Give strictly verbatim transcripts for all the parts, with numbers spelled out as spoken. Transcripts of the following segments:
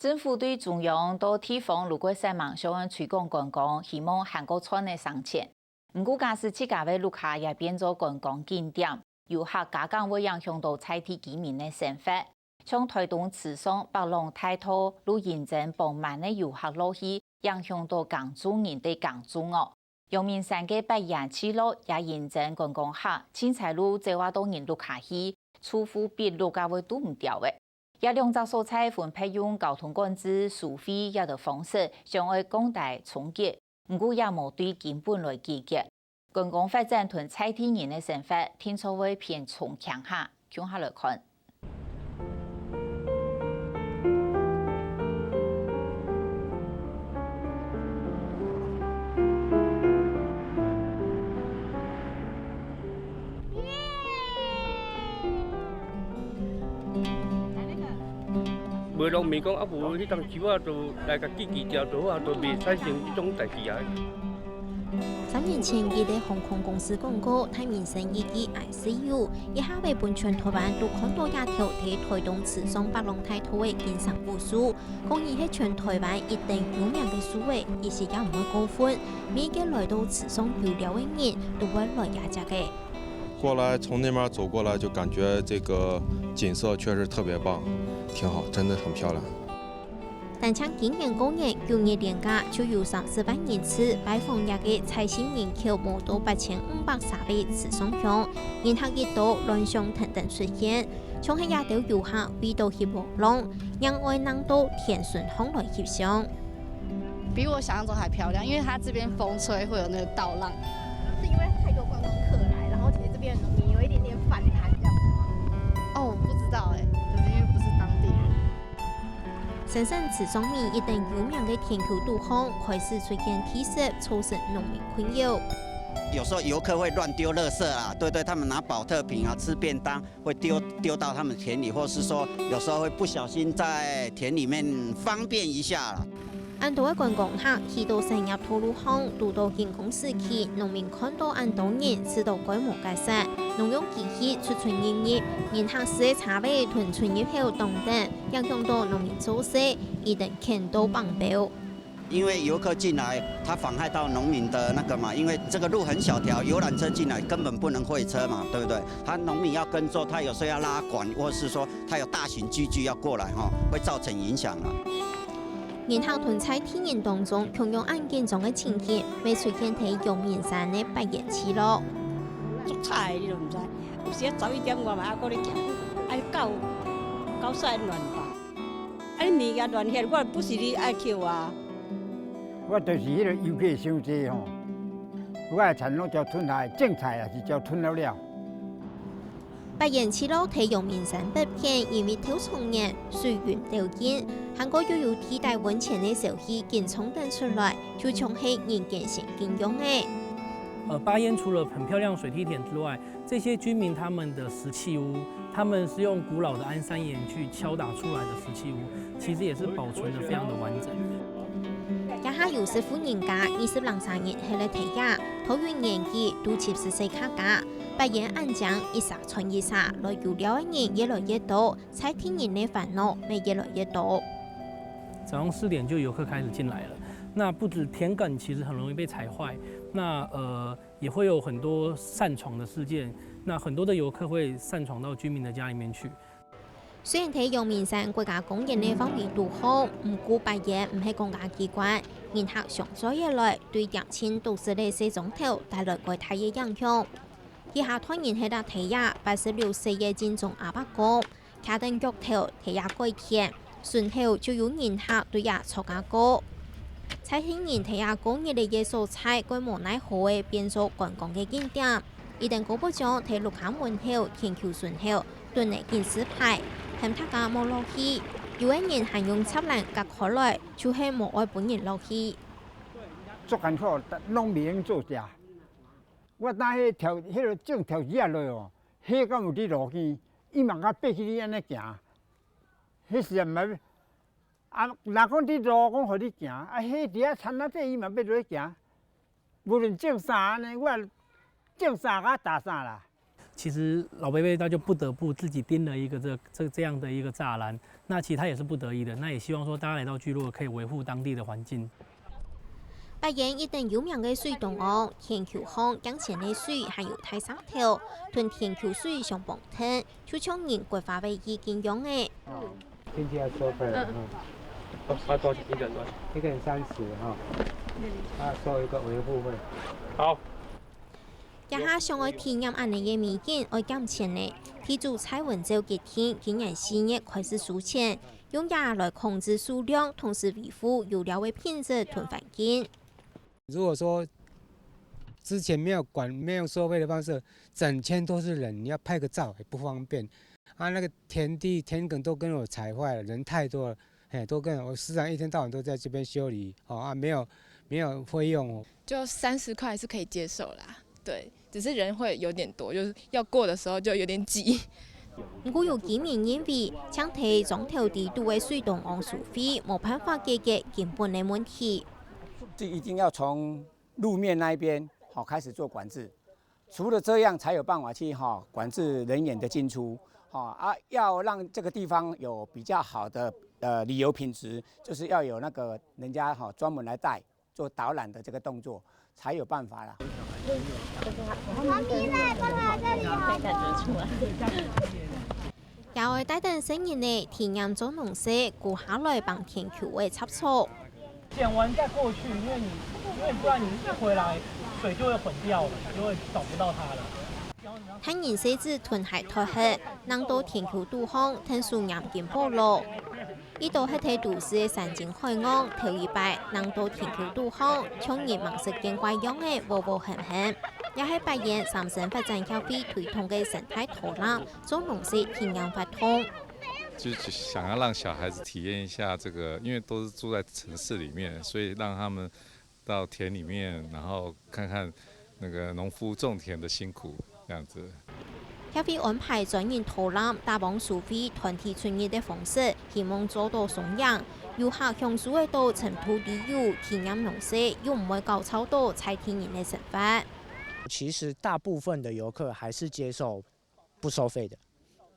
政府對中央到地方摎國際上推廣觀光，希望還過賺得省錢。毋過假使自家个屋下也變做觀光景點，遊客加減會影響到在地居民个生活。像臺東池上北塱大道，就因爭幫滿个遊客落去，影響到耕種人个耕種哦。 陽明山个八賢聚落也因爭觀光客，盡採就走啊到人屋下去，住戶比率啊會堵毋牢个。這兩隻所在分別用交通管制、收費這兜方式，想愛降低衝擊，毋過也無對根本來解決。觀光發展同在地人个生活，定著會偏重共下，共下來看。 賣農民講，啊無，彼當時啊，就來甲記記掉就好啊，就袂產生這種代誌啊。三年前，一个航空公司廣告，大明星一句I C U，一下會分全臺灣都看到這條在臺東池上北塱大道个金山武術。講佢係全臺灣一等有名个術仔，其實也毋會過分。每個來到池上遊尞个人，都會來這隻个。 過來，從那邊走過來，就感覺這個景色確實特別棒，挺好，真的很漂亮。單淨今年過年，九日連假就有三十萬人次拜訪這個在地人口無到八千五百儕个池上鄉，人客一多，亂象跈等出現。像係這兜遊客為著翕黃浪，硬愛躪到天脣項來翕相。 比我想象中還漂亮，因為它這邊風吹會有那個稻浪。是因為太多觀光客來，然後其實這邊的農民有一點點反彈這樣子嗎？哦，不知道欸，可能因為不是當地人。深山池上尾一等有名个田坵肚項，開始出現地石，造成農民困擾。有時候遊客會亂丟垃圾啊，對，對，他們拿寶特瓶啊，吃便當， 會丟，丟到他們田裡，或是說有時候會不小心在田裡面方便一下啦。恁多个觀光客去到產業道路項，堵到緊工時期，農民看到恁多人駛到該無結煞，農用機器出出入入，人行駛个車尾同出入口當等，影響到農民做事，一等牽到放標。 因為遊客進來，他妨害到農民的那個嘛，因為這個路很小條，遊覽車進來根本不能會車嘛，對不對？他農民要耕作，他有時候要拉管，或是說他有大型機具要過來，吼，會造成影響啊。人客同在地人當中，共樣恁緊張个情形，乜出現在陽明山个八賢聚落。足吵的，你都毋知，有時啊十一點外嘛，猶閣咧行，啊九，九煞亂吧。 啊，你物件亂歇，我不是你愛抾啊。我就是彼个遊客傷濟吼，我的田攏照吞下，種菜也是照吞了了。八賢聚落在陽明山北片，因為透長年，水源兜緊，還過又有地底溫泉个消息緊衝等出來，就像係人間仙境樣仔。呃，八賢除了很漂亮水梯田之外， 這些居民他們的石器屋，他們是用古老的安山岩去敲打出來的石器屋，其實也是保存得非常的完整。這下有十戶人家，二十零儕人歇咧在這，都有年紀，都七十歲較加。八賢恁靚，一儕傳一儕，來遊尞个人越來越多，在地人个煩惱乜越來越多。早上四點就遊客開始進來了，那不止田埂其實很容易被踩壞，那，呃， 也會有很多擅闖的事件，那很多的遊客會擅闖到居民的家裡面去。雖然在陽明山國家公園个範圍肚項，毋過八賢毋係公家機關，人客相載而來，對恬靜都市个細庄頭帶來較大个影響。這下大人歇啊在這，八十六歲个金忠阿伯講， 徛等腳頭在這改田，脣口就有人客對這鑿啊過。在地人在這過日仔个所在，蓋無奈何仔變做觀光个景點。一等姑婆將在屋下門口、田坵脣口，蹲咧緊試牌，喊大家莫落去。有个人還用柵欄隔開來，就係無愛分人落去。足艱苦，攏袂用做遮。我等彼條，彼个種條子仔落哦，彼敢有咧路去？伊嘛共爬起去按呢行。 彼時啊，毋係，啊，若講你路講予你行，啊，彼佇遐田仔底，伊嘛欲落去行。無論種啥呢，我種啥共打啥啦。其实老伯伯他就不得不自己钉了一个这这这样的一个栅栏，那其实他也是不得已的，那也希望说大家来到聚落可以维护当地的环境。八賢一等有名个水塘塱，田坵項鏡前个水還有大石頭，同田坵水相碰頭，就像人刮花个意境樣仔。进去要收费了，嗯，哦，要多少？一个人多少？一个人三十哈，啊，收一个维护费。好。這下想愛體驗恁呢个美景，愛減錢呢。地主蔡文照決定，今年四月開始收錢，用這來控制數量，同時維護遊鳥个品質同環境。如果说之前没有管、没有收费的方式，整圈都是人，你要拍个照也不方便。啊，那个田地、田埂都跟我踩坏了，人太多了，嘿，都跟我时常一天到晚都在这边修理，哦啊，没有没有费用哦。就三十块是可以接受啦，对，只是人会有点多，就是要过的时候就有点挤。毋過有居民認為，淨在庄頭底肚个水塘塱收費，無辦法解決根本个問題。这一定要从路面那一边好开始做管制，除了这样才有办法去哈管制人员的进出，哈啊，要让这个地方有比较好的呃旅游品质，就是要有那个人家哈专门来带做导览的这个动作，才有办法啦。也愛帶等細人仔體驗做農事，過下來幫田坵个插草。剪完再过去，因为你因为不然你一回来水就会混掉了，你就会找不到它了。大人細子同鞋脫忒，躪到田坵肚項，𢯭手拈金寶螺。 一到歇在都市个山珍海岸，頭一擺躪到田坵肚項，像人吂識見怪樣仔，喔喔喊喊。也係八賢三生發展協會推動个生態導覽，做農事體驗活動。就是想要让小孩子体验一下这个，因为都是住在城市里面，所以让他们到田里面，然后看看那个农夫种田的辛苦，这样子。協會安排專人導覽，打幫收費團體出入个方式，希望做到雙贏。遊客享受得到深度旅遊、體驗農事，又毋會攪擾到在地人个生活。其实大部分的游客还是接受不收费的。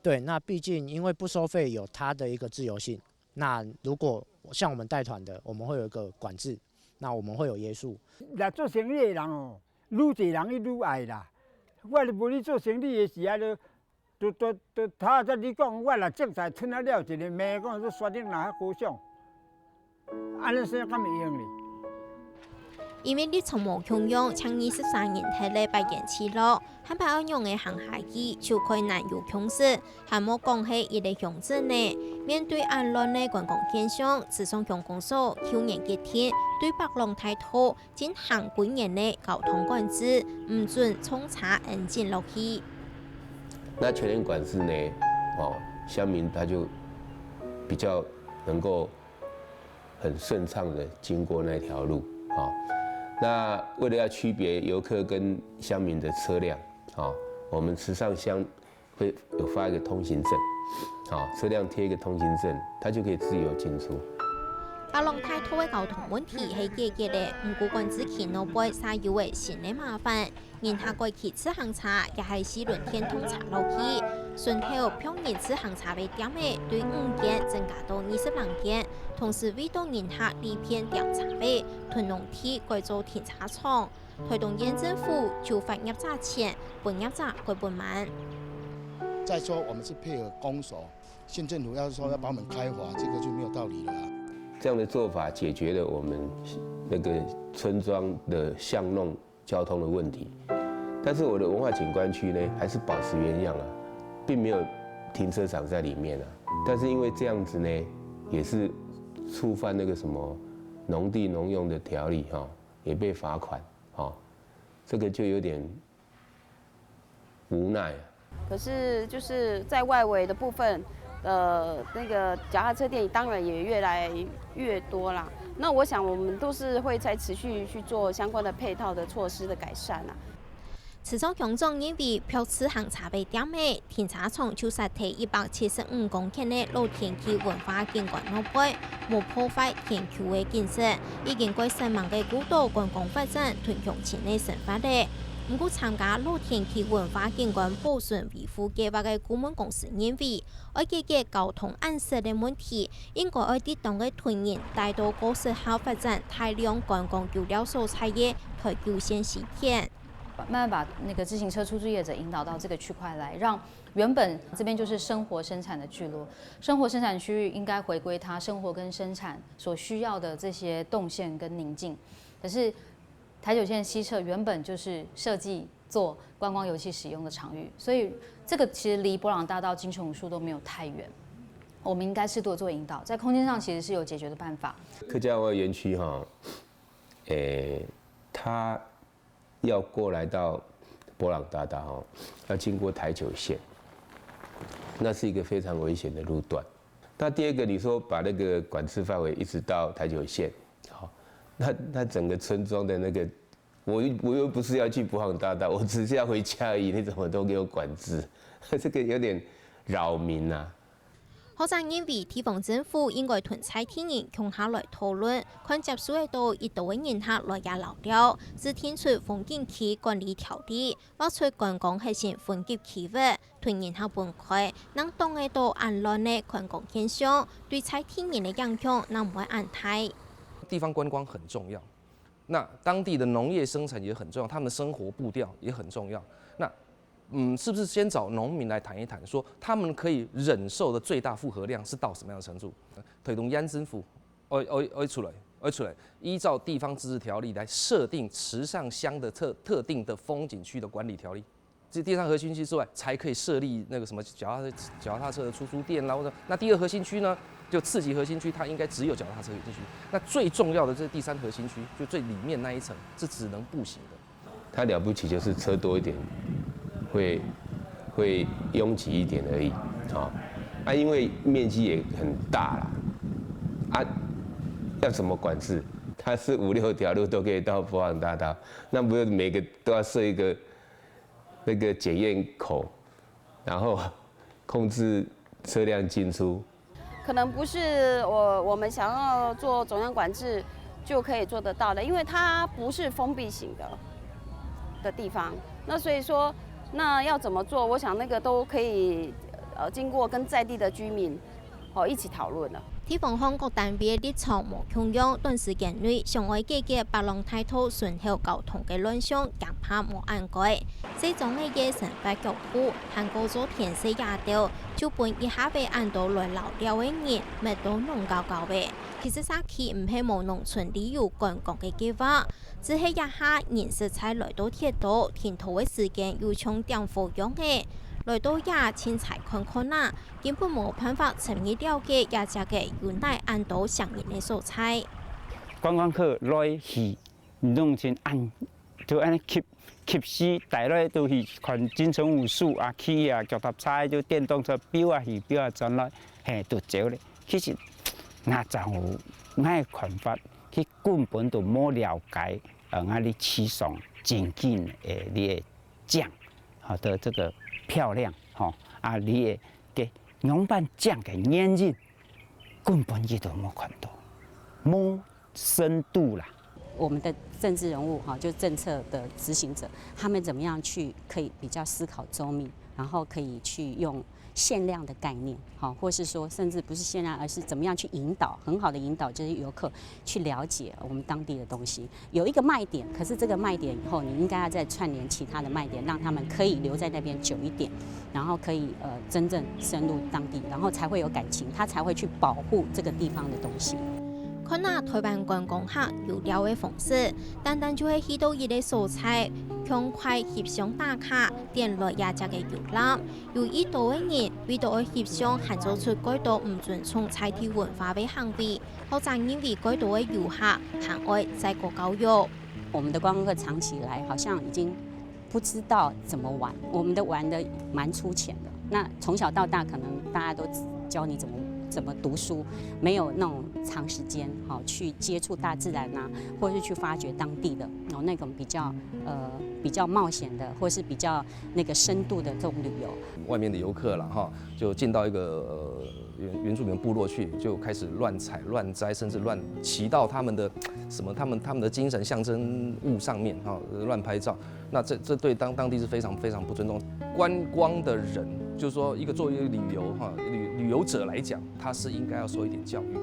对，那毕竟因为不收费有它的一个自由性。那如果像我们带团的，我们会有一个管制，那我们会有约束。若做生理的人哦，愈濟人伊愈爱啦。我咧无咧做生理的时啊，都都都都头仔你讲，我若种菜，賰仔了一个咩，讲说雪顶若遐高尚，安尼生敢会用咧？因為立場無共樣，正二十三年忒个八賢聚落， 還怕愛仰仔行下去，就較難有共識，還莫講係一個鄉鎮呢。面對恁亂个觀光現象，池上鄉公所舊年決定對北浪大道進行幾年个交通管制，毋准衝車恁緊落去。那全聯管制呢，哦，鄉民他就比较能够很顺畅的经过那条路啊。那为了要区别游客跟乡民的车辆啊，我们池上乡会有发一个通行证，啊，车辆贴一个通行证，它就可以自由进出。北浪大道个交通問題係解決了，毋過管制區內背煞有个新个麻煩。 人客改騎自行車也係四輪電動車落去，順後放人自行車个店仔對五間增加到二十零間，同時為著人客利便停車位，同農地改做停車場。臺東縣政府就發業者錢，分業者改分慢。再说我们是配合公所，县政府要是说要把我们开罚，这个就没有道理了啊。这样的做法解决了我们那个村庄的巷弄交通的问题。但是我的文化景观区呢，还是保持原样啊，并没有停车场在里面啊。但是因为这样子呢，也是触犯那个什么农地农用的条例哈，也被罚款哈，这个就有点无奈啊。可是就是在外围的部分，呃，那个脚踏车店当然也越来越多啦。那我想我们都是会再持续去做相关的配套的措施的改善啊。池上鄉長認為，放自行車个店仔，停車場就設在一百七十五公頃个老田區文化景觀內背，無破壞田區个景色，已經改善慢个古道觀光發展同鄉親个生活了。毋過參加樂天區文化景觀保存維護計畫个顧問公司認為，愛解決交通恁塞个問題，應該愛適當个同人帶到過適合發展大量觀光遊料所在个台九線西片。慢慢把那个自行车出租业者引导到这个区块来，让原本这边就是生活生产的聚落，生活生产区域应该回归它生活跟生产所需要的这些动线跟宁静。可是台九线西侧原本就是设计做观光游憩使用的场域，所以这个其实离博朗大道、金城武树都没有太远。我们应该适度地做引导，在空间上其实是有解决的办法。客家文化园区哈，诶，它要过来到博朗大道哈，要经过台九线，那是一个非常危险的路段。那第二个，你说把那个管制范围一直到台九线，好，那那整个村庄的那个，我又我又不是要去博朗大道，我只是要回家而已，你怎么都给我管制？这个有点扰民啊。学者认为，地方政府应该同在地人共下来讨论，看接受得到幾多个人客來這遶尞，制定出風景區管理條例，劃出觀光核心分級區域，同人客分開，正擋得到恁亂个觀光現象，對在地人个影響正毋會恁大。地方观光很重要，那当地的农业生产也很重要，他们生活步调也很重要。那嗯，是不是先找农民来谈一谈，说他们可以忍受的最大负荷量是到什么样的程度？推动乡政府，爱爱爱出来，爱出来，依照地方自治条例来设定池上乡的特特定的风景区的管理条例。这地方核心区之外，才可以设立那个什么脚踏脚踏车的出租店啦，或者那第二核心区呢，就次级核心区，它应该只有脚踏车进去。那最重要的这第三核心区，就最里面那一层是只能步行的。它了不起就是车多一点，会会拥挤一点而已，啊啊，因为面积也很大啦，啊，要怎么管制？它是五六条路都可以到博朗大道，那不是每个都要设一个那个检验口，然后控制车辆进出？可能不是我我们想要做总量管制就可以做得到的，因为它不是封闭型的的地方。那所以说，那要怎么做？我想那个都可以呃经过跟在地的居民哦一起讨论了。地方方各单位立场無共樣，短時間內想愛解決北浪大道巡迴交通个亂象，驚怕無恁該。細庄个夜生活腳步，還過做天色夜調，就分一下仔恁多來遶尞个人，密到攏交交仔。其實社區毋係無農村旅遊觀光个計畫，只係這下人實在來到忒多，停留个時間又像點火樣仔。來到這清採看看啊，根本無辦法深入了解這隻个有哪恁多聲音个所在。觀光客來去，攏盡恁就恁吸吸吸，帶來都去看金城武樹啊，去啊，腳踏車就電動車飆啊去飆啊轉來，嘿，都走咧。其實那正有𠊎看法，佢根本都無了解，呃，𠊎哩市場真正誒，你个靚，好的這個漂亮，吼，啊，你个个仰般靚个原因，根本佢都無看到，無深度啦。我们的政治人物哈，就政策的执行者，他们怎么样去可以比较思考周密，然后可以去用限量的概念，哈，或是说甚至不是限量，而是怎么样去引导，很好的引导这些游客去了解我们当地的东西。有一个卖点，可是这个卖点以后，你应该要再串联其他的卖点，让他们可以留在那边久一点，然后可以呃真正深入当地，然后才会有感情，他才会去保护这个地方的东西。看啊，台灣觀光客遊尞个方式，單單就係去到一個所在，暢快翕相打卡，點來這隻个遊覽。有已多个人為到愛翕相，還做出蓋多毋尊重在地文化个行為，學者認為蓋多个遊客還愛再過教育。我们的观光客长期以来好像已经不知道怎么玩，我们的玩的蛮粗浅的。那从小到大，可能大家都教你怎么怎么读书，没有那种长时间哈去接触大自然啊，或是去发掘当地的哦那种比较呃比较冒险的，或是比较那个深度的这种旅游。外面的游客了哈，就进到一个呃原原住民部落去，就开始乱采乱摘，甚至乱骑到他们的什么他们他们的精神象征物上面哈，乱拍照。那这这对当当地是非常非常不尊重。观光的人，就是说一个作为一个旅游哈旅旅游者来讲，他是应该要受一点教育的。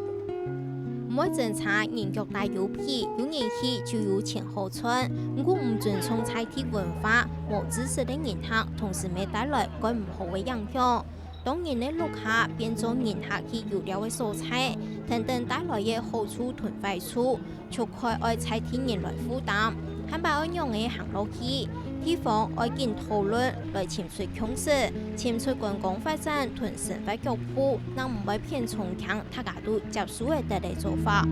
毋會爭差人腳大有皮，有人氣就有錢好賺，毋過毋尊重在地文化、無知識个人客，同時乜帶來更毋好个影響。當人个屋下變做人客去遊尞个所在，等等帶來个好處同壞處，就概愛在地人來負擔，下擺愛仰仔行落去？地方愛緊討論來尋出共識，尋出觀光發展同生活腳步，正毋會變成大家都接受會得个做法。